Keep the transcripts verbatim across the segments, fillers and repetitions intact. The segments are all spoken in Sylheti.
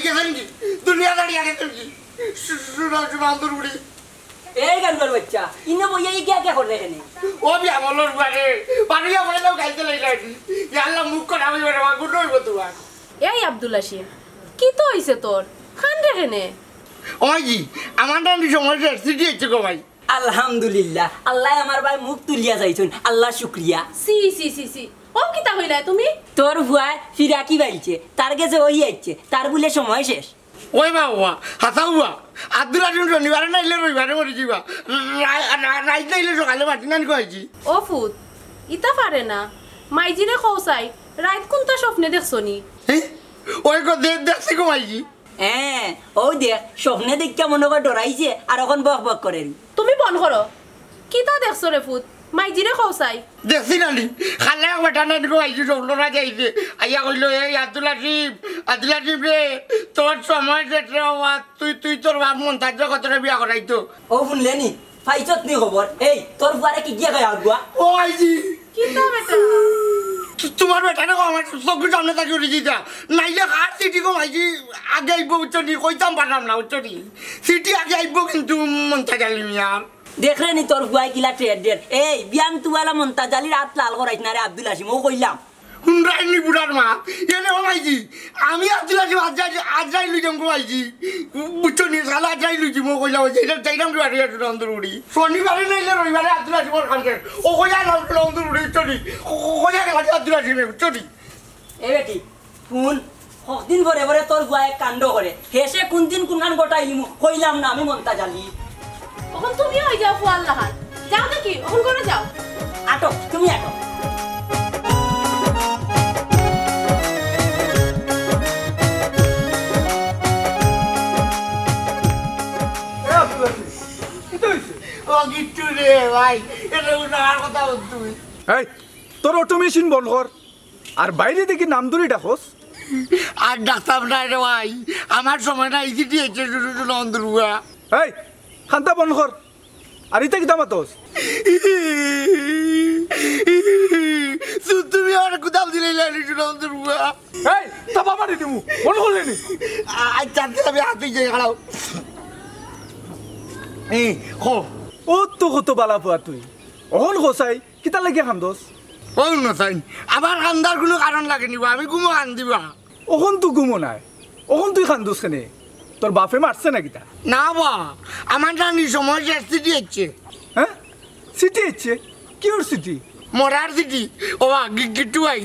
গেছইন নি? দুনিয়া ছাড়িয়া গেছইন নি? শু-, শুনো, শুনো, আন্দুর উড়ি। এই গান্ডুর বাচ্চা, ইনো বইয়া ই কিয়া কিয়া করে এখানে? ও বিয়া আমলর বুয়ারে, বাড়িয়া বইলেও গাইতে লাগলা নি। ইয়া আল্লাহ, মুখ করা হইব রে, গুণ হইব তোমার। এই আব্দুল আসিফ, কিতা অইছে তোর? কান্দরে কেনে? ওই জি, আমার নানি সময় শেষ, চিঠি আইছে গো ভাই। আলহামদুলিল্লাহ, আল্লায় আমার ভাইর মুখ তুলিয়া চাইছইন, আল্লার শুকরিয়া। ছি, ছি, ছি, ছি। ও কিতা কইলায় তুমি? তোর ফুয়ায় ফিরাকি পাইছে, তার গেছে ওহি আইছে, তার বুলে সময় শেষ। ওই বাবা, হাছা হুয়া, আব্দুল আসিফ শনিবারে নাইলে রবিবারে মরি যিবা। রা-, রা-, রাইত নাইলে সকালে মাটি নানি কইছি। ও ফুত, ইতা পারে না। মাইজিরে কও চাই, রাইত কুনতা স্বপ্নে দেখছো নি? হে? ওই গো, দে-, দেখছি গো মাইজি। হ্যাঁ, অউ দেখ, স্বপ্নে দেখিয়া মনো কয় ডরাইছে, আর অখন বকবক করের। তুমি বন্ধ করো। কিতা দেখছো রে ফুত? মাইজিরে কও চাই। দেখছি নানি, কালা এক বেটা নানি গো আইছে, স্বপ্নরাজ আইছে। আইয়া কইলো, "এই আব্দুল আসিফ, আব্দুল আসিফ রে, তোর সময় শেষ রে বাবা, তুই, তুই তোর বাপ মন্তাজরে কতরে বিয়া করাইতো।" ও হুনলে নি? পাইছত নি খবর? এই, তোর ফুয়ারে কিগিয়ে কয় আগুয়া? ও আইজি। কিতা বেটা? তু-, তোমার বেটারে কও আমার চোখের সামনে থাকি উড়ি যিতা। নাইলে কার চিঠি গো মাইজি আগে আইবো বুঝছো নি? কইতাম পারলাম না বুঝছো নি? চিঠি আগে আইবো কিন্তু মন্তাজ আলী মিয়ার। দেখরে নি তোর ফুয়ায় কিলা ট্রেড দের। এই, বিয়ান তুয়ালা মন্তাজ আলীর আত লাল করাইস না রে আব্দুল আসিফ, অউ কইলাম। হুনরায় নি বুড়ার মা, এনে ও মাইজি, আমি আব্দুল আসিফ আজরাইল, আজরাইল লই যাম গো মাইজি। বুঝছো নি, কালা আজরাইল লই যাম, অউ কইলাম, অউ যে ইটা যাইরাম রে বাড়ি আটু অন্দর উড়ি। শনিবারে নাইলে রবিবারে আব্দুল আসিফর কাম শেষ। অউ কইয়া না উঠলো অন্দর উড়ি, বুঝছো নি? অউ, অউ কইয়া গেলা যে আব্দুল আসিফ, বুঝছো নি? এ বেটি, হুন, হকদিন পরে পরে তোর ফুয়ায় কাণ্ড করে। হেষে কুনদিন কুনখান ঘটাইলিমু, কইলাম না আমি মন্তাজ আলী। অখন তুমিও অই যাও ফুয়ার লাখান। যাও দেখি, অখন ঘরো যাও। আটো, তুমি আটো। এ আব্দুল আসিফ, কিতা অইছে? ও কিচ্ছু রে ভাই, এটা উনার কথা বল তুই। এই, তোর অটো মেশিন বন্ধ কর। আর বাইরে দেখি নাম ধরি ডাকস। আর ডাকতাম না রে ভাই, আমার সময় নাই, চিঠি আইছে, শুধু শুধু অন্দর উড়া। এই, কান্দা বন্ধ কর। আর ইতা কিতা মাতস? তু-, তুমি আমার কুদাল দিলে লালি শুধু অন্দর উড়া। এই, থাপ্পড় মারি দিমু, বন্ধ করলে নি? আ-, আচ্ছা, আচ্ছা, আমি হাতে যাই, খাড়াও। এই, খো। ও তো কত বালা ফুয়া তুই। অখন কও চাই, কিতার লাগি কান্দস? ও হুনো চাইন, আমার কান্দার কুনু কারণ লাগে নি বা, আমি ঘুমো কান্দিবা। অখন তো ঘুমো নাই, অখন তুই কান্দস কেনে? তোর বাপে মারছে না কিতা? না বা, আমার নানি সময় শেষ, চিঠি আইছে। হ্যাঁ? চিঠি আইছে? কিওর চিঠি? মরার চিঠি। ও বা, গি-, গিট্টু ভাই,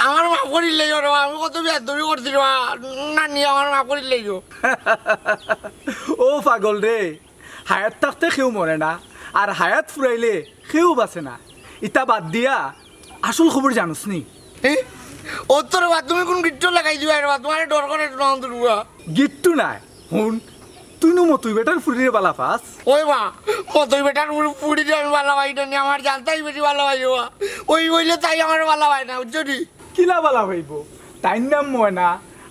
আমার মাফ করিলাইও রে বা, আমি কত বেয়াদবি করছি রে বা, নানি আমার মাফ করিলাইও। ও পাগল রে, হায়াত থাকতে কেউ মরে না, আর হায়াত ফুরাইলে কেউ বাঁচে না। ইতা বাদ দিয়া আসল খবর জানোস নি? এ? ও তোর বা, তুমি কুন গিট্টু লাগাই দিবা রে বা, তোমারে ডর করে না অন্তর উড়া। গিট্টু নায়, হুন, তুই নু মতই বেটার ফুরিরে বালা পাস। ওই বা, মতই বেটার ফুরি-, ফুরিরে আমি বালা পাই না নি, আমার জানতাই বেশি বালা পাই রে বা। ওই অইলে তাই আমার বালা পায় না, বুঝছো নি? কিলা বালা পাইবো? তাইর নাম ময়না,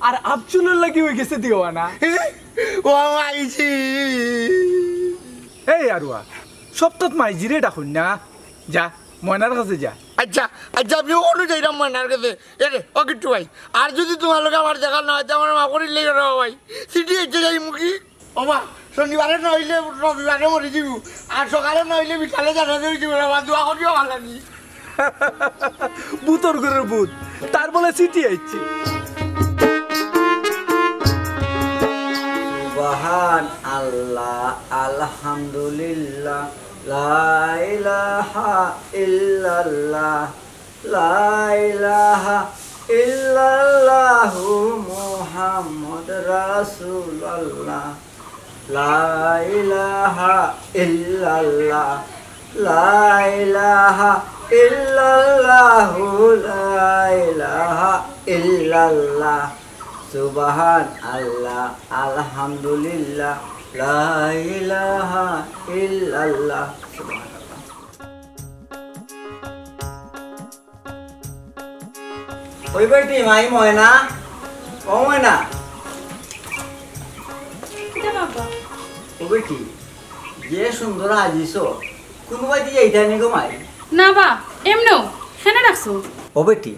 আর আফজলর লাগি অই গেছে দিওয়ানা। এ? ও মাইজি। এই আরুয়া, সপ্তাত মাইজিরে ডাকইন না। যা, ময়নার কাছে যা। আচ্ছা, আচ্ছা, আমি অখনউ যাইরাম ময়নার কাছে। এ রে, ও গিট্টু ভাই, আর যুদি তুমার লগে আমার দেখা না অয়, তে আমারে মাফ করিলাইও রে ভাই। চিঠি আইছে যাইমু কি? ও বা, শনিবারে না অইলে রবিবারে মরি যিমু, আর সকালে না অইলে বিকালে জানাজা অই যিমু রে বা, দোয়া করিও ভালা নি। ভূতর ঘরর ভূত, তার বলে চিঠি আইছে। সুবহান আল্লাহ, আলহামদুলিল্লাহ, লা ইলাহা ইল্লাল্লাহ, লা ইলাহা ইল্লাল্লাহু মুহাম্মদ রাসূলুল্লাহ। লা ইলাহা ইল্লাল্লাহ, লা ইলাহা ইল্লাল্লাহু, লা ইলাহা ইল্লাল্লাহ। সুবহান আল্লাহ, আলহামদুলিল্লাহ, লা ইলাহা ইল্লাল্লাহ। সুবহানাল্লাহ। ওই বেটি, মাই ময়না, ও ময়না। কিতা বাবা? ও বেটি, যে সুন্দর সাজিছো, কুনু বায়দি যাইতায় নি গো মাই? না বা, এমনেউ, কেনে ডাকছো? ও বেটি,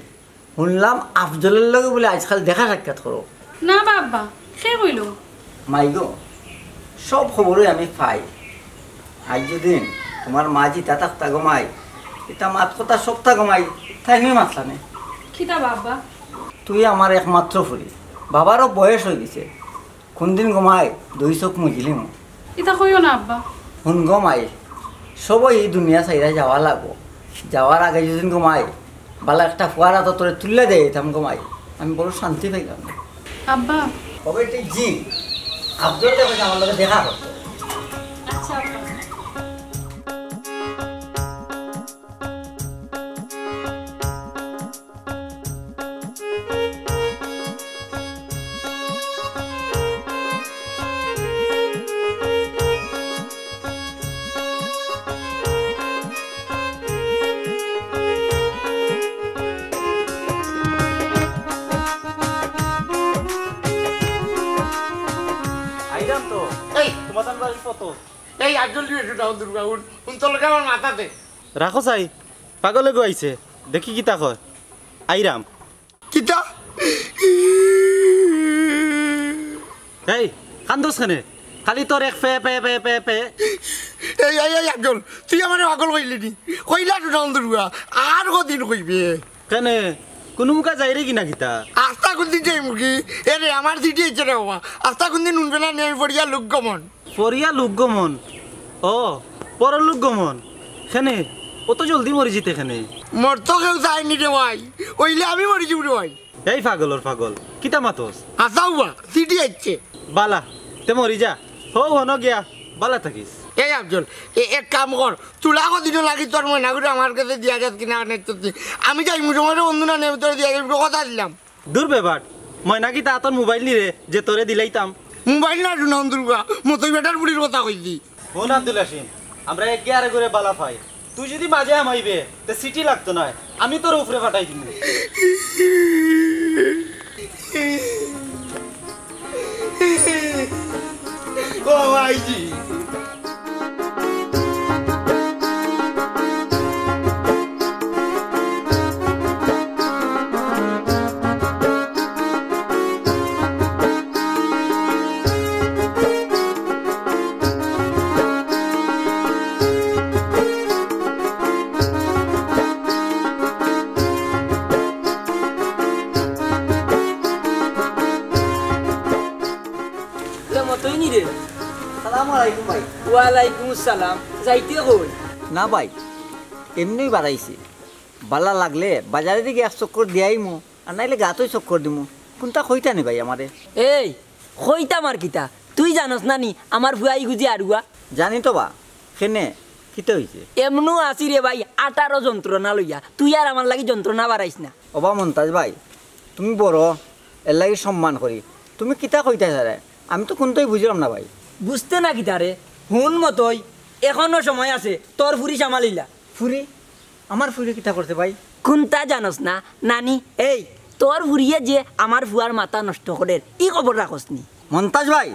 হুনলাম আফজলর লগে বুলে আইজকাল দেখা সাক্ষাৎ করো। না বা আব্বা, কে কইলো? মাই গো, সব খবরই আমি পাই। আইজ যুদি তুমার মা জিতা থাকতা গো মাই, ইতা মাত কথা সবতা গো মাই, তাইন মাতলা নে। কিতা বা আব্বা? তুই আমার একমাত্র ফুরি, বাবারও বয়স অইগেছে, কুনদিন গো মাই দুই চউখ মুজিলিমু। ইতা কইও না আব্বা। হুন গো মাই, সবই ই দুনিয়া ছাইরা যাওয়া লাগবো। যাওয়ার আগে যুদি গো মাই বালা একটা ফুয়ার আতো তোরে তুলিয়া দেইতাম গো মাই, আমি বড় শান্তি পাইলাম। আব্বা। ওবে ঠিক জি, আব্দুল দেখো যে আমার লগে দেখা করতো। আচ্ছা আব্বা। আইরাম তো। এই। তোমার বাড়ি কত? এই আটজন দিয়ে একটু ডাউন দুর্গা উঠ। উন তোর লগে আমার মাথাতে। রাখো চাই, পাগলে গো আইছে, দেখি কিতা কয়। আইরাম। কিতা? এই, কান্দোস কেনে? খালি তোর এক pay, pay, pay, pay, pay. এই, এই, এই, আটজন, তুই আমারে পাগল কইলি নি? কইলা তো ডাউন দুর্গা, আর কদিন কইবে? কেনে? কুনু মুখা যাইরে কি না কিতা? আস্তা কুনদিন যাইমু কি? এরে, আমার চিঠি আইছে রে বাবা। আস্তা কুনদিন হুনবে না নি আমি পড়িয়া লোক গমন। পড়িয়া লোক গমন? ও, পরলোক গমন। কেনে? অত জলদি মরি যিতে কেনে? মরতো কেউ যায়নি রে ভাই। অইলে আমি মরি যিমু রে ভাই। এই পাগলর পাগল, কিতা মাতস? হাছা উবা, চিঠি আইছে। বালা, তে মরি যা। হউ হনো গিয়া, বালা থাকিস। এই আফজল, এ-, এক কাম কর, তুলা কদিনও লাগি তোর ময়নাগুরে আমার গেছে দিয়া যাস কিনা, নেট তো দি-, আমি যাইমু সময় বন্ধু না নেই, তোরে দিয়া যাইমু, কথা দিলাম। দূর বেবাট, ময়না কিতা তোর মোবাইল নি রে, যে তোরে দিলাইতাম? মোবাইল না, হুন দুর্গা, মতই বেটার বুড়ির কথা কইছি। হুন আব্দুল হাসিম, আমরা এক গিয়ারে করে বালা পাই। তুই যুদি মাঝে হামাইবে, তে চিঠি লাগতো নায়, আমি তোর উপরে পাঠাই দিমু। ও ভাইজি। এ মতই নি রে? সালামু আলাইকুম ভাই। ওয়ালাইকুম আসসালাম। যাইতে কই? না ভাই, এমনেউ বারাইছি। বালা লাগলে বাজারেদি গিয়া এক চক্কর দিয়াইমু, আর নাইলে গাতউ চক্কর দিমু। কুনটা কইতা নি ভাই আমারে? এই, কইতাম আর কিতা? তুই জানস না নি আমার ফুয়া ইগু যে আরুয়া? জানি তো বা, কেনে, কিতা অইছে? এমনু আছি রে ভাই, আঠারো যন্ত্রণা লইয়া। তুই আর আমার লাগি যন্ত্রণা বারাইস না। ওবা মন্তাজ ভাই, তুমি বড়, এরলাগি সম্মান করি। তুমি কিতা কইতায় চাইরায়? আমি তো কুনটাউ বুঝলাম না ভাই। বুঝতে না কিতা রে? হুন মতই, এখনো সময় আছে, তোর ফুরি সামালিলা। ফুরি? আমার ফুরিয়ে কিতা করছে ভাই? কুনটা জানস না, নানি? এই, তোর ফুরিয়ে যে আমার ফুয়ার মাথা নষ্ট করের, ই খবর রাখস নি? মন্তাজ ভাই,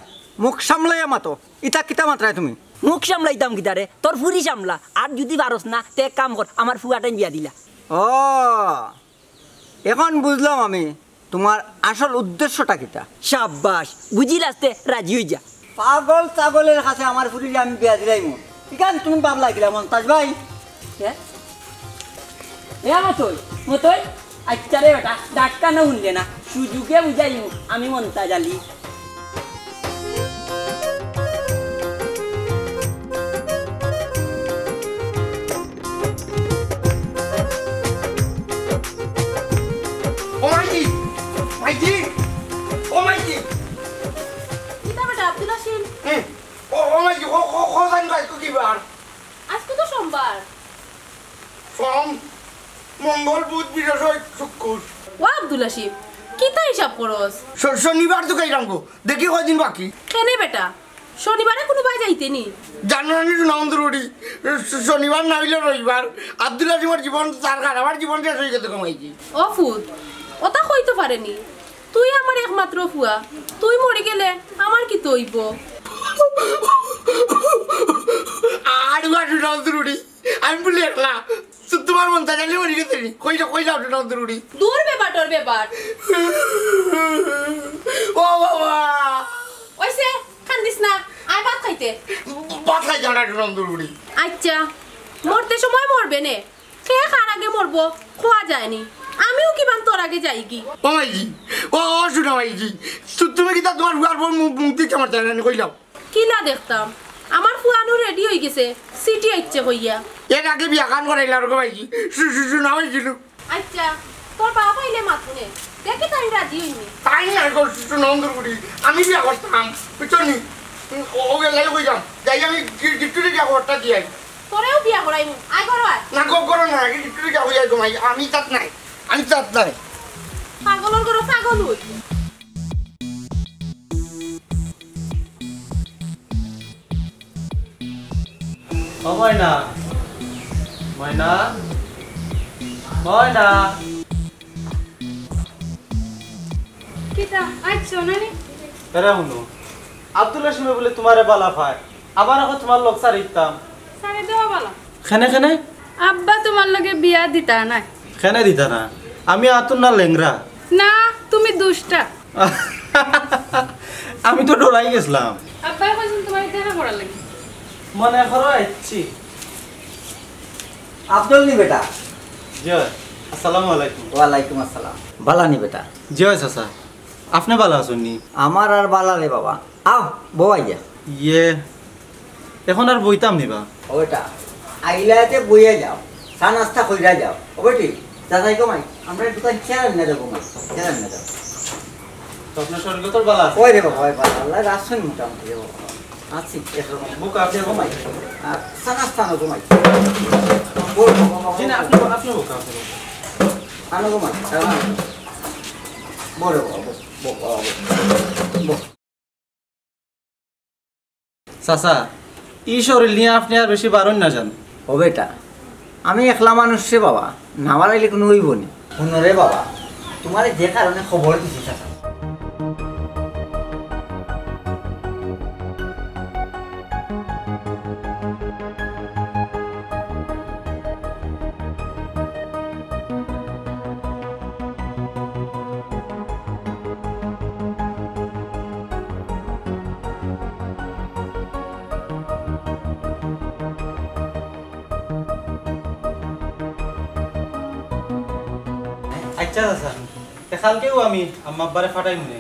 মুখ সামলাইয়া মাতো। ইতা কিতা মাতরায় তুমি? মুখ সামলাইতাম কিতা রে? তোর ফুরি সামলা। আর যুদি পারস না, তে এক কাম কর, আমার ফুয়াটাইন বিয়া দিলা। ও, এখন বুঝলাম আমি তুমার আসল উদ্দেশ্যটা কিতা। সাব্বাস, বুঝিলাস তে রাজি অই যা। পাগল ছাগলের কাছে আমার ফুরিরে আমি বিয়া দিলাইমু। ইখান তুমি ভাবলায় কিলা মন্তাজ ভাই? এ? এ মতই, মতই, আচ্ছা রে বেটা, ধাক্কা না হুনলে না, সুযোগে বুঝাইমু আমি মন্তাজ আলী। ও মাইজি! মাইজি! ও মাইজি! কিতা বেটা, আব্দুল হাসিম? হুম। ও, ও মাইজি, ও, ও, ও জানি ভাই, তুই কি বার? আজকে তো সোমবার। সোম, মঙ্গল, বুধ, বৃহস্পতি, শুক্র। ও আব্দুল হাসিম, কিতা হিসাব করস? শ-, শনিবার তো খাইলাম গো। দেখি কয়দিন বাকি। কেনে বেটা? শনিবারে কুনু বায় যাইতে নি? জানো না নি, হুন দুর্গা উড়ি, শ-, শনিবার না অইলে রবিবার। আব্দুল হাসিমর জীবন তার খারাপ, আমার জীবন শেষ অই গেছে গো মাইজি। ও ফুত, ওটা কইতো পারে নি। তুই আমার একমাত্র ফুয়া, তুই মরি গেলে আমার কিতা অইবো? আর উয়া হুন দুর্গা উড়ি, আমি বুলে একলা। তো তুমার মন্তাজ আলী মরি গেছে নি? কইলাও, কইলাও, হুন দুর্গা উড়ি। দূর বেবাটর বেবাট। ও বাবা! ওইছে, কান্দিস না, আয় ভাত খাইতে। ভাত খাই যাও না, একটু নন্দুর বুড়ি। আচ্ছা, মরতে সময় মরবে নে। কে কার আগে মরবো, কওয়া যায়নি। আমিও কিবান তোর আগে যাইগি। ও মাইজি, ও, ও শুনো মাইজি, তু-, তুমি কিতা তুমার ফুয়ার বউর মুখ, মুখ দিতে আমার চাই না, কইলাম। কিলা দেখতাম, আমার ফুয়ানু রেডি অইগেছে, চিঠি আইছে কইয়া। এর আগে বিয়া খান করাইলা ওরকম মাইজি, শু-, শু-, শুনা অইছিল। আচ্ছা, তোর বাপ আইলে মাতমুনে। দেখি তাই রাজি অইনি। তাই না গো, শুনো নন্দুর বুড়ি, আমি বিয়া করতাম, বুঝছো নি? ও, ও গেলে কই যাম, যাই আমি গি-, গিট্টুরে গিয়া খবরটা দিয়া আই। তোরেও বিয়া করাইমু, আয় ঘরো আয়। না গো, করো না, আগে গিট্টুরে গিয়া কই যাই গো মাই, আমি তাত নাই, আমি তাত নাই। পাগলর ঘরো পাগল অই। ও ময়না, ময়না, ময়না। কিতা, আইছো না নি? এরে হুনো, আব্দুল হাসিমে বুলে তুমারে বালা পায়, আবার অখন তুমার লগ ছাড়িতাম। ছাড়ি দেওয়া বালা। কেনে, কেনে? আব্বা তুমার লগে বিয়া দিতা নায়। কেনে দিতা না? আমি আতুর না লেংড়া। না, তুমি দুষ্টা। আমি তো ডরাই গেছলাম। আব্বায় কইছইন তুমারে দেখা করার লাগি। মনে করো আইছি। আব্দুল নি বেটা? জি অয়। আসসালামু আলাইকুম। ওয়ালাইকুম আসসালাম। বালা নি বেটা? জি অয় চাচা। আপনে বালা আছইন নি? আমার আর বালা রে বাবা। আও, বও আইয়া। ইয়ে, অখন আর বইতাম নি বা? ওটা, আইলাতে বইয়া যাও, চা নাস্তা কইরা যাও। ও বেটি, যা যাই গো মাই, আমরা একটু তাই চেয়ার আনিয়া দেবো মাই, চেয়ার আনিয়া দেবো। তো আপনার শরীর কত বালা আছে? ওই রে বাবা, ওই বাবা, আল্লাহ রাখছেন মোটামুটি রে বাবা। আছি, একরকম। বুক আপনি গো মাই। আর চা নাস্তা আনো গো মাই। বল, বল, বল, জি না, বল। আপনি, আপনি বুক আপনি। আনো গো মাই, চা আনো। বল রে বাবা, বল, বল, বল, বল। বল। চাচা, ই শরীর নিয়া আপনে আর বেশি বারইন না যান। ও বেটা, আমি একলা মানুষ রে বাবা, না বারইলে কুনু অইবো নি। হুনো রে বাবা, তুমারে যে কারণে খবর দিছি চাচা। আচ্ছা চাচা, তে কালকেউ আমি আম্মা আব্বারে পাঠাইমুনে।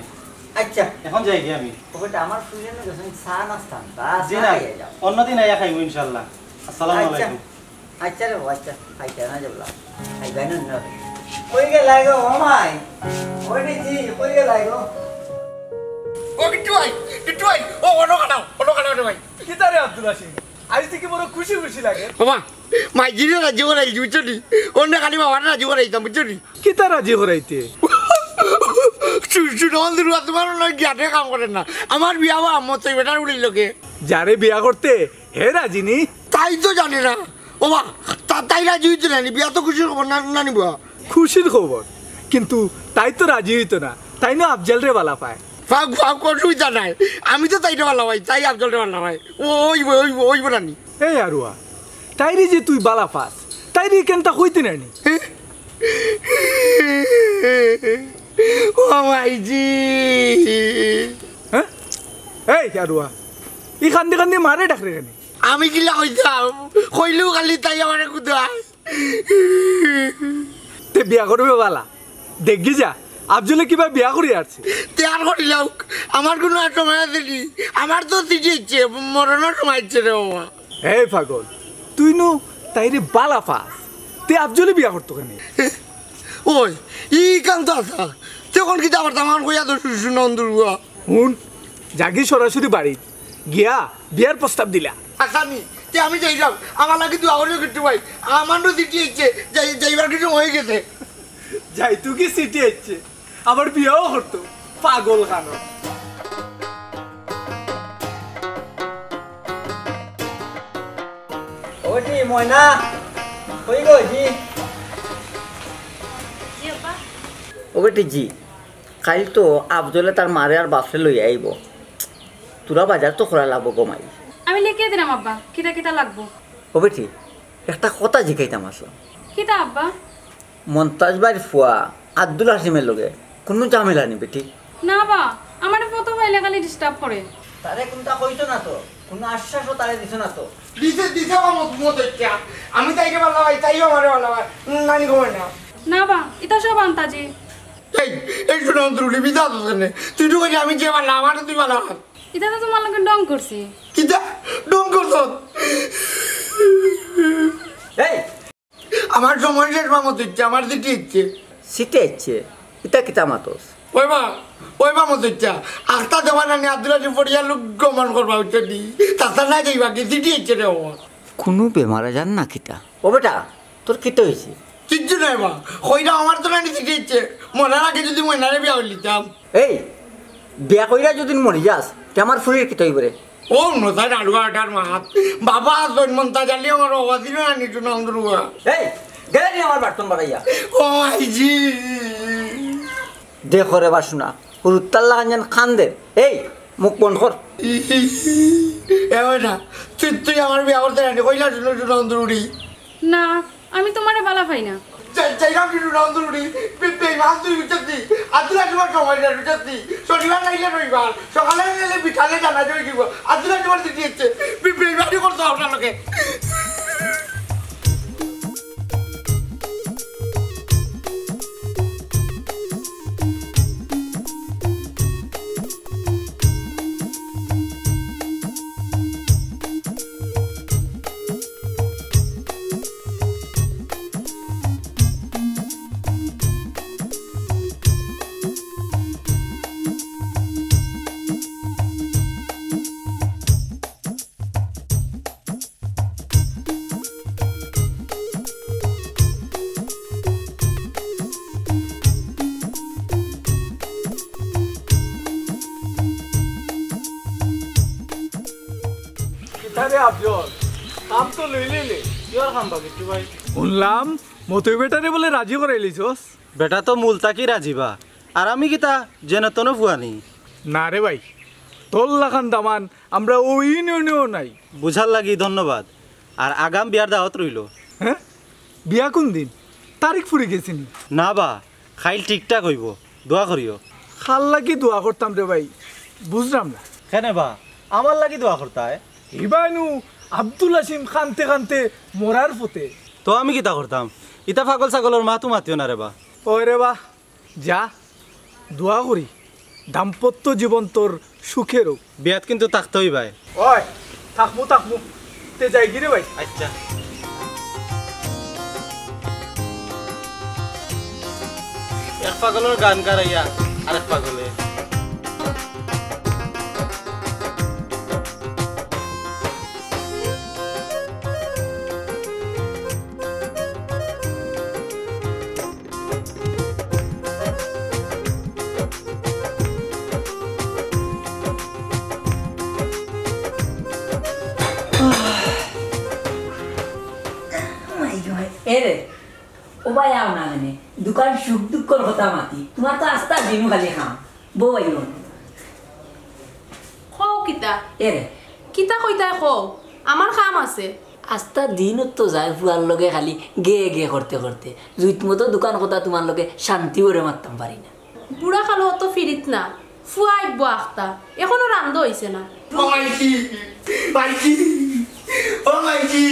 আচ্ছা। অখন যাইগি আমি। ও বেটা, আমার ফুরিয়ে গেছে, চা নাস্তা আনতা, জি চা না, খাইয়া যাও। অন্যদিন আইয়া খাইমু ইনশাআল্লাহ। আসসালামু আচ্ছা। আলাইকুম। আচ্ছা রে বাবা, আচ্ছা, খাইতে না যাবলা। খাইবাই না, না। কই গেলাই গো, ও মাই? ও রে জি, কই গেলাই গো? ও গিট্টু ভাই, গিট্টু ভাই, ও অনো খাড়াও, অনো খাড়াও রে ভাই। কিতা রে আব্দুল হাসিম? আইজ দেখি বড় খুশি খুশি লাগে। বাবা, মাইজিরে রাজি করাইছি, বুঝছো নি? অন্য খালি বাবারে রাজি করাইতাম, বুঝছো নি? কিতা রাজি করাইতে? শু-, শুনো, বন্ধু, তুমার মনে অয় জ্ঞানে কাম করে না। আমার বিয়া বা আম্মা তো বেটার উড়ির লগে। যারে বিয়া করতে, হে রাজি নি? তাই তো জানে না। ও বা, তা-, তাই রাজি অইতো না নি, বিয়া তো খুশির খবর না, না নি বা? খুশির খবর, কিন্তু তাই তো রাজি অইতো না। তাই না আফজলরে বালা পায়। ফাউক, ফাউক, অসুবিধা নাই। আমি তো তাইরে বালা পাই, তাই আফজলরে বালা পায়। ও, অইবো, অইবো, অইবো না নি? এই আরুয়া, তাইরে যে তুই বালা পাস, তাইরে কেনতা কইতে নায় নি? ও মাইজি। হ্যাঁ? এই আরুয়া, ই কান্দি কান্দি মারে ডাকরে কেনে? আমি কিলা কইতাম? কইলেউ খালি তাই আমারে কুদায়। তে বিয়া করবে বালা। দেখি যা, আফজলে কিবা বিয়া করি আরছে। তে আর করি লাউক, আমার কুনু আর সময় আছে নি? আমার তো চিঠি আইছে, মরণর সময় আইছে রে বাবা। এই পাগল, তুই নু তাইরে বালা পাস, তে আফজলে বিয়া করতো কেনে? ওই, ই কাম তো আছে। তে অখন কিতা করতাম, আমার কইয়া তো শু-, শুনো অন্ধুর বুয়া। হুন, যাগি সরাসরি বাড়িত গিয়া বিয়ার প্রস্তাব দিলা। আসামি, তে আমি যাইরাম, আমার লাগি দোয়া করিও গিট্টু ভাই। আমার নু চিঠি আইছে, যাই-, যাইবার কিছু অই গেছে। যাইতো কি চিঠি আইছে? আবার বিয়াও করতো, পাগল খানো। ও বেটি ময়না, কই গো জি? জি আব্বা। ও বেটি জি, কাইল তো আফজলে তার মারে আর বাপরে লইয়া আইবো। তোরা বাজার তো করা লাগবো গো মাই। আমি লেখিয়া দিরাম আব্বা, কিতা কিতা লাগবো। ও বেটি, একটা কথা জিকাইতাম আছলাম। কিতা আব্বা? মন্তাজ ভাইর ফুয়া আব্দুল হাসিমের লগে কুনু ঝামেলা নি বেটি? না বা, আমারে ফটো পাইলে খালি ডিস্টার্ব করে। তারে কুনতা কইছো না তো, কুনু আশ্বাসও তারে দিছো না তো। দিছে, দিছে বা মত, মত হইছে। আমি তাইরে ভালা পাই, তাইও আমারে ভালা পায়। নানি কয় না। না বা, ইতা সব আন্তাজি। এই, এই হুনো অন্তরুড়ি, বিদা তো জানে। তুই তো কইলি আমি যে ভালা, আমারে তুই ভালা পাস। ইতা তো তুমার লগে ঢং করছি। কিতা? ঢং করছস? এই, আমার সময় শেষ মামা তুইছে, আমার চিঠি ইচ্ছে। চিঠি ইচ্ছে? ইতা কিতা মাতস? ওই মা, ওই মামা তুইছে। আখতা দেওয়া নানি আব্দুল আজিম পড়িয়া লোক গমন করবা হচ্ছে দি। তাতা না যাইবা কি চিঠি ইচ্ছে রে বাবা। কুনু বেমার আজার না কিতা? ও বেটা, তোর কিতা হইছে? কিচ্ছু নাই মা। কইরা আমার তো নানি চিঠি ইচ্ছে। মরার আগে যদি ময়নারে বিয়া করিলিতাম। এই, বিয়া কইরা যদি মরি যাস, তে আমার ফুরির কিতা হইব রে? ও নতার আড়ুয়া আটার মাত। বাবা, জন্মন্তা জালি আমার বাবা দিল না নিচু নন্দরুয়া। এই, গেলে নি আমার বার্তন বাড়াইয়া? ও আইজি। দেখো রে বাসুনা, হুরুত্তার লাগান যেন খান দে। এই, মুখ বন্ধ কর। এ বেটা, তুই, তুই আমার বিয়া করতে রাজি কইলা শুনো, শুনো, অন্তরুড়ি। না, আমি তোমারে বালা পাই না। যাই, যাই না, শুনো, অন্তরুড়ি। বে-, বেইমান তুই বুঝছস নি? আব্দুল আজিমর সময় না, বুঝছস নি? শনিবার নাইলে রবিবার, সকালে নাইলে বিকালে জানা যাই দিব। আব্দুল আজিমর চিঠি ইচ্ছে। বে-, বেইমানি করতে আপনার লোকে। কিতারে আফজল, কাম তো লইলিলে। কিয়র কাম বা কিট্টু ভাই? হুনলাম, মতই বেটারে বুলে রাজি করাইলিছস। বেটা তো মূল থাকি রাজি বা, আর আমি কিতা যেন তেন ফুয়া নি? না রে ভাই, তোর লাখান দামান আমরা অউ ইউনিয়নেও নাই। বুঝার লাগি ধন্যবাদ। আর আগাম বিয়ার দাওয়াত রইলো। হে? বিয়া কুনদিন? তারিখ ফুরি গেছে নি? না বা, কাইল ঠিকঠাক অইবো, দোয়া করিও। কার লাগি দোয়া করতাম রে ভাই, বুঝলাম না। কেনে বা, আমার লাগি দোয়া করতায়? ইবায় নু আব্দুল হাসিম কানতে কানতে মরার পথে। তো আমি কিতা করতাম? ইতা পাগল ছাগলর মাতু মাতিও না রে বা। ওই রে বা, যা, দোয়া করি দাম্পত্য জীবন তোর সুখের হোক। বিয়াত কিন্তু থাকতে অইবায়। ওই, থাকমু, থাকমু। তে যাইগি রে ভাই। আচ্ছা। এক পাগলর গান গারাইয়া আরেক পাগলে। এরে, ও ভাই, আও না কেনে? দোকান সুখ দুঃখর কথা মাতি। তুমার তো আস্তা দিন খালি খাম। বউ আইও। কও কিতা? এরে। কিতা কইতায় কও? আমার কাম আছে। আস্তা দিন তো যায় ফুয়ার লগে খালি গে গে করতে করতে। জুইত মতো দোকান কথা তুমার লগে শান্তি করে মাততাম পারি না। বুড়া কালো অত ফিরিত না, ফুয়া আইব্বো আখতা, এখনো রান্ধা অইছে না। ও মাইজি, মাইজি, ও মাইজি।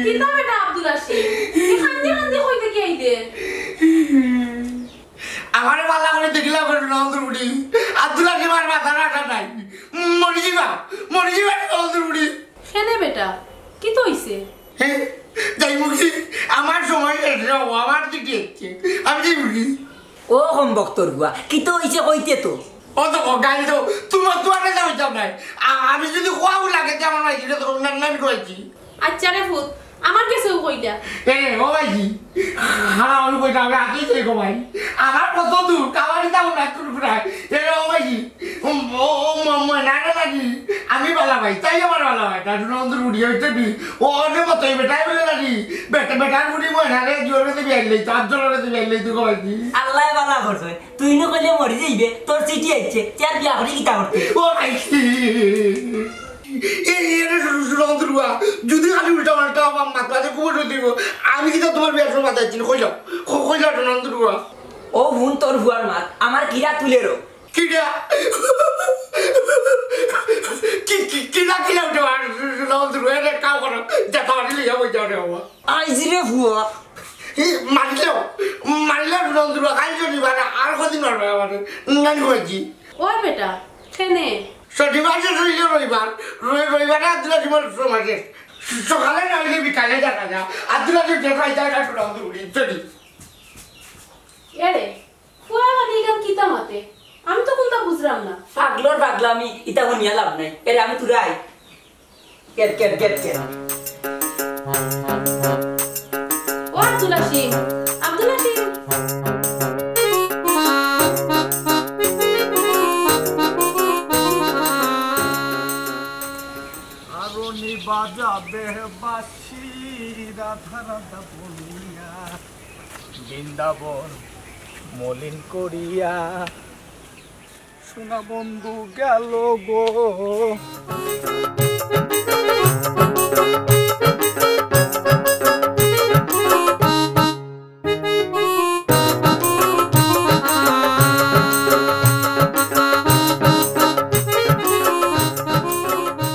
কিতা বেটা আব্দুল হাসিম? ই কান্দি কান্দি কই থাকি আইলে? আমারে বালা করি দেখিলা করে নন্দুর বুড়ি। আব্দুল হাসিম আর মাথার আশা নাই। মরি যিবা, মরি যিবা নন্দুর বুড়ি। কেনে বেটা, কিতা অইছে? হে, যাইমু কি? আমার সময় শেষ রে বাবা, আমার চিঠি এসছে। আমি যাইমু কি? ও কমবক্তর ফুয়া, কিতা অইছে কইতে তো। ও তো ক, গাইল তো, তুমার দুয়ারে যাইতাম নায়। আ-, আমি যদি খোয়াও লাগে, তে আমার মাইজিরে তো না, না, আমি কইছি। আচ্ছা রে ফুত, আমার গেছেও কইলা। এ, ও মাইজি, খারাপ আমি কইতাম, আমি আগে যাই গো ভাই। আমার কত দূর, কাবাডি যাবো না, একটু ঘুরায়। এ, ও মাইজি, ও, ও, ও, ম-, ম-, না, না, না, জি। আমি বালা ভাই, তাই আমার বালা ভাই। তার জন্য আমাদের উড়িয়া হইতে দি। ও অনেক মতো, এই বেটাই বলে না জি। বেটা, বেটার বুড়ি মনে না রে, জোরে তো বিয়ার লই, তার জোরে তো বিয়ার লই, তুই কমাই দি। আল্লায় বালা করছে। তুই নু কইলে মরি যাইবে, তোর চিঠি আইছে, তে আর বিয়া করি কিতা করতে? ও ভাই, এই, এই, এটা শুরু, শুরু, অন্তরুয়া। যদি খালি উল্টা পাল্টা আমার মাথা আছে, কুমোর হইতে দিব। আমি কিতা তুমার বিয়ার সময় মাথায় ছিল, কইলাম, ক-, কইলাম, অন্তরুয়া। ও হুন তোর ফুয়ার মাত, আমার কিরা তুলেরো। কিরা? কি, কি, কিরা, কিরা উঠে আর রং রুয়ে রে কাও করো, যেটা মারি লইয়া বই যাও রে বাবা। আইজি রে ফুয়া। এই মারিলেও, মারিলেও রং রুয়া খাই যদি বারে আর কদিন মারবে আমারে। নানি কইছি। ওই বেটা, কেনে? শনিবার শেষ হইলে রবিবার, রবি-, রবিবারে আব্দুল আজিমর সময় শেষ। সকালে না হইলে বিকালে দেখা যায়। আব্দুল আজিম দেখা যায় না, রং রুয়া চলি। এরে, ফুয়া মানে ইখান কিতা মাতে? আমি তো কুনতা বুঝরাম না। পাগলর পাগলামি, ইতা হুনিয়া লাভ নাই। এরে, আমি তুরাই। কেট, কেট, কেট, কেট। ও আব্দুল হাসিম, আব্দুল হাসিম। আরো নি বাজাবে বাঁশি রাধা রাধা বলিয়া। বৃন্দাবন মলিন করিয়া সোনা বন্ধু গেল গো।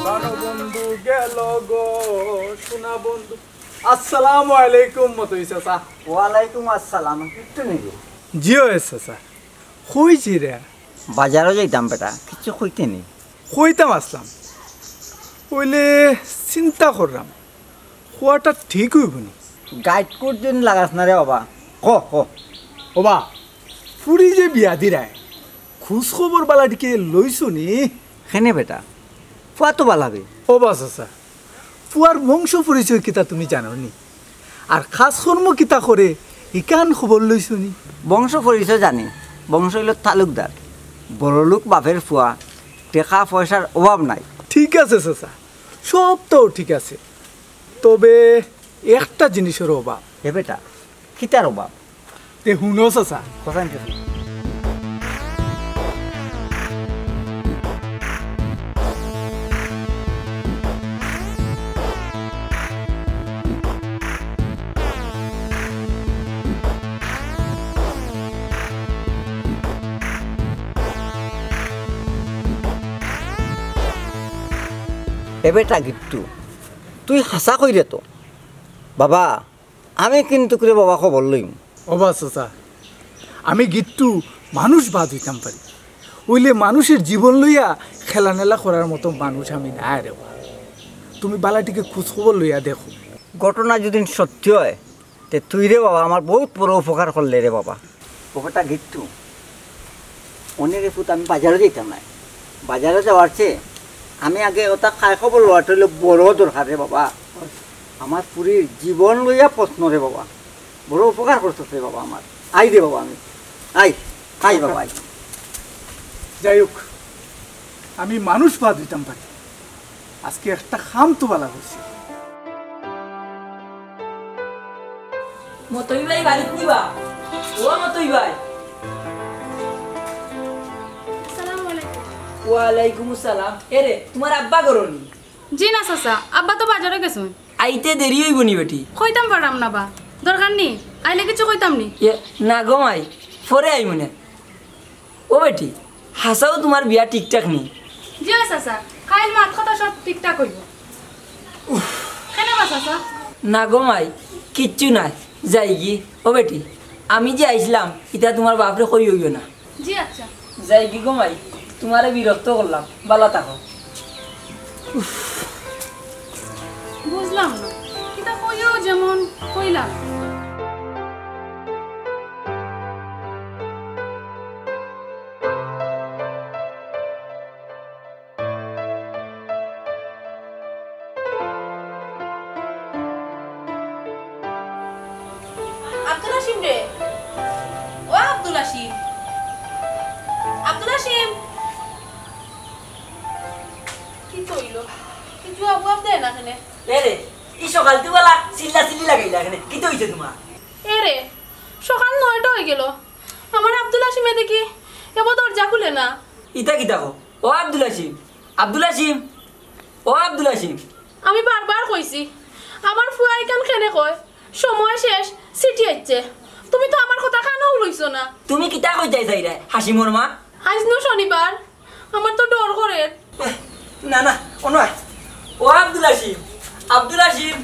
প্রাণবন্ধু গেল গো, সোনা বন্ধু। আসসালামু আলাইকুম মতই চাচা। ওয়ালাইকুম আসসালাম। কিচ্ছু নেই গো। জি অয় চাচা, কইছি রে। বাজারো যাইতাম বেটা, কিচ্ছু কইতে নেই। কইতাম আসলাম, অইলে চিন্তা করলাম, কওয়াটা ঠিক অইবো নি? গাইট কুট যদি লাগাস না রে বাবা, ক, ক। ওবা, ফুরি যে বিয়া দিরায়, খোঁজ খবর বালা টিকে লইছো নি? কেনে বেটা, ফুয়া তো বালা বে। ওবা চাচা, ফুয়ার বংশ পরিচয় কিতা তুমি জানো নি? আর কাজকর্ম কিতা করে, ইখান খবর লইছো নি? বংশ পরিচয় জানি, বংশ অইলো তালুকদার, বড়লোক বাপের ফুয়া, টেকা পয়সার অভাব নাই। ঠিক আছে চাচা, সব তো ঠিক আছে, তবে একটা জিনিসর অভাব। এ বেটা, কিতার অভাব? তে হুনো চাচা। কোথায় নিতেছি? এ বেটা গিট্টু, তুই হাছা কইরে তো। বাবা, আমি কিন্তু রে বাবা খবর লইমু। ওবা চাচা, আমি গিট্টু মানুষ বাদ অইতাম পারি, অইলে মানুষের জীবন লইয়া খেলানেলা করার মতো মানুষ আমি নায় রে বাবা। তুমি বালা টিকে খোঁজ খবর লইয়া দেখো। ঘটনা যদি সত্যি অয়, তে তুই রে বাবা আমার বউত বড় উপকার করলে রে বাবা। ও বেটা গিট্টু, অনে রে পুত, আমি বাজারো যাইতাম নায়। বাজারো যাওয়ার চেয়ে আমি আগে অতা খায় খবর লওয়াটা অইলো বড় দরকার রে বাবা। আমার ফুরির জীবন লইয়া প্রশ্ন রে বাবা। বড় উপকার করছস রে বাবা আমার। আই রে বাবা আমি। আই, আই বাবা আই। যাই হোক, আমি মানুষ বাদ অইতাম পারি, আজকে একটা কাম তো বালা করছি। মতই ভাই বাড়িত নি বা? ও মতই ভাই। আসসালামু আলাইকুম। ওয়ালাইকুম আসসালাম। এরে, তুমার আব্বা ঘরো নি? জি না চাচা, আব্বা তো বাজারো গেছইন। আইতে দেরি অইবো নি বেটি? কইতাম পাররাম না বা। দরকার নি? আইলে কিচ্ছু কইতাম নি? এ, না গো মাই, পরে আইমু নে। ও বেটি, হাছাউ তুমার বিয়া ঠিকঠাক নি? জি অয় চাচা, কাইল মাত কথা সব ঠিকঠাক অইবো। কেনে বা চাচা? না গো মাই, কিচ্ছু নায়, যাইগি। ও বেটি, আমি যে আইছলাম, ইতা তুমার বাপরে কইও না। জি আচ্ছা। যাইগি গো মাই, তুমারে বিরক্ত করলাম, বালা থাকো। বুঝলাম না, কিতা কইও যেমন কইলাম। আব্দুল হাসিম রে, ও আব্দুল হাসিম, আব্দুল হাসিম, কিতা অইলো? কিচ্ছু জুয়াব দেয় না কেনে? এরে, ই সকাল তুই বালা চিল্লা চিল্লি লাগাইলা কেনে? কিতা অইছে তুমার? এরে, সকাল নয়টা অইগেলো, আমার আব্দুল হাসিমে দেখি এবো দরজা খুলে না। ইতা কিতা কও? ও আব্দুল হাসিম, আব্দুল হাসিম, ও আব্দুল হাসিম। আমি বারবার কইছি, আমার ফুয়ায় ইখান কেনে কয়, সময় শেষ, চিঠি আইছে। তুমি তো আমার কথা কানো লইছো না। তুমি কিতা কইতায় চাইরায়, হাসিমর মা? আইজ নু শনিবার, আমার তো ডর করের। না, না, অনো আয়। ও আব্দুল হাসিম, আব্দুল হাসিম,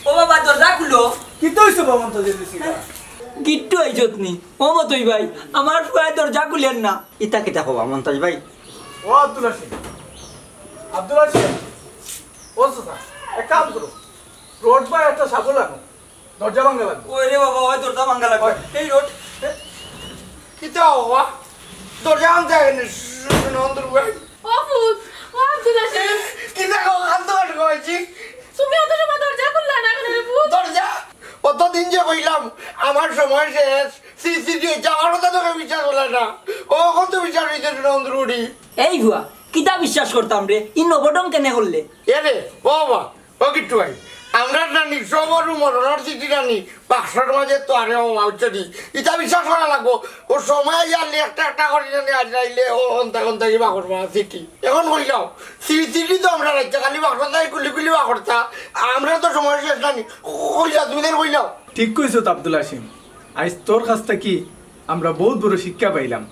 ও বাবা, দরজা খুলো। কিতা অইছে বাবা, মন্তাজ ভাই? গিট্টু আইছত নি? ও মতই ভাই, আমার ফুয়ায় দরজা খুলের না। ইতা কিতা কও বা মন্তাজ ভাই? ও আব্দুল হাসিম, আব্দুল হাসিম, ও চাচা, এক কাম করো, রড বা একটা শাবল আনো, দরজা ভাঙ্গা লাগবো। ওই রে বাবা, ওই দরজা ভাঙ্গা লাগবো। ওই। এই রড। কিতা বাবা? দরজা ভাঙতে আগে নি, নন্দুর ভাই। ও ফুত, ও আব্দুল হাসিম। কিতা গো, কান্দো কেনে গো, জি? তুমি অত সময় দরজা খুললা না কেনে রে ফুত? দরজা? অতদিন যে কইলাম, আমার সময় শেষ, সিসিটিভি, আমার কথা তোকে বিশ্বাস করলে না। ও, অখন তো বিশ্বাস অইছে, নন্দুর বুড়ি। এই ফুয়া, কিতা বিশ্বাস করতাম রে? ই নবঢং কেনে করলে? এ রে, ও বাবা, ও গিট্টু ভাই, আমরার নানি সবরু মরণর চিঠি নানি বাক্সর মাঝে তো আরে ও মাউচ্চা দি। ইতা বিশ্বাস করা লাগবো। ও সময় আইয়া আনলে একটা একটা করি নানি আজ নাইলে ও হন্তা হন্তা কি বাক্সর মাঝে চিঠি। অখন কইলাও, চিঠি চিঠি তো আমরা রাখতে খালি বাক্স তাই গুলি গুলি বাক্সরতা। আমরা তো সময় শেষ নানি। কইলা, তুমি তাই কইলাও। ঠিক কইছো তো আব্দুল হাসিম, আইজ তোর কাছ থাকি আমরা বহুত বড় শিক্ষা পাইলাম।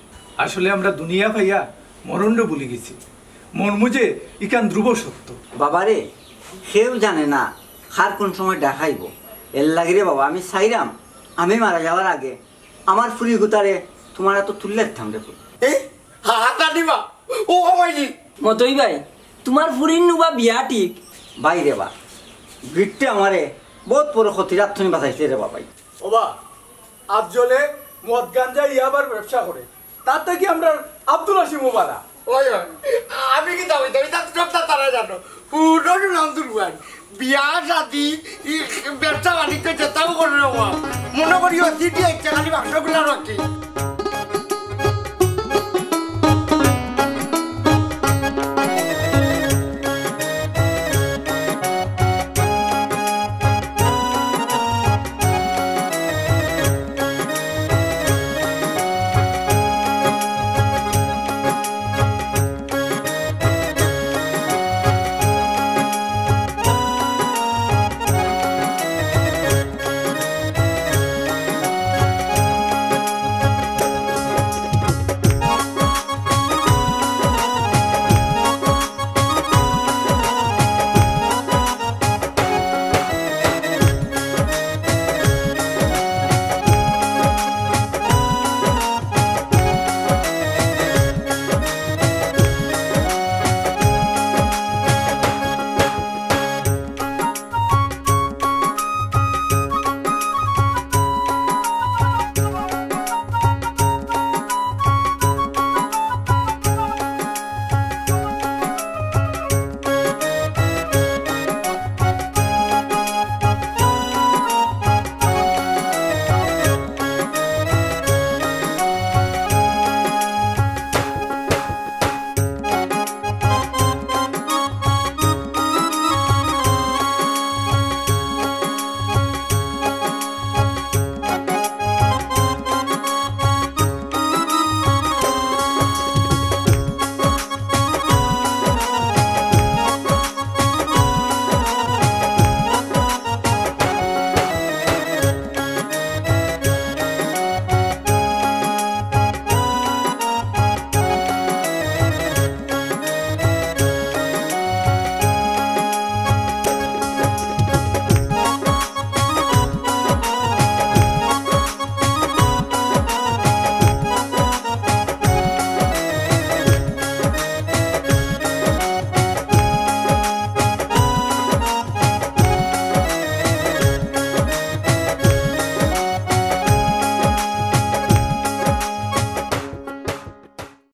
আসলে আমরা দুনিয়া পাইয়া মরণরে ভুলি গেছি। মরমু যে ইখান ধ্রুব সত্য। বাবারে, কেউ জানে না কার কোন সময় ডাকাইবো। এর লাগি রে বাবা, আমি চাইরাম আমি মারা যাওয়ার আগে আমার ফুরি গুতারে তুমার আতো তুলিয়া দিতাম রে ফুত। এ? হা, হা, জানি বা? ও, ও ভাইজি। মতই ভাই, তুমার ফুরির নুবা বিয়া ঠিক। ভাই রে বা, গিট্টে আমারে বহুত বড় ক্ষতির আত থনে বাঁচাইছে রে বাবাই। ও বা, আফজলে মদ গাঞ্জা ইয়াবার ব্যবসা করে, তার থাকি আমরার আব্দুল হাসিমও বালা। ওই, ওই, আমি কিতা কইতাম, ইতা সব তা তারা জানো। পুরো নাম দুর্বান। বিয়া শাদি, ই, ব্যবসা বাণিজ্য যেতাও করে রে বাবা। মনো করি ও চিঠি আইছে, খালি বাক্সগুলা রাখি।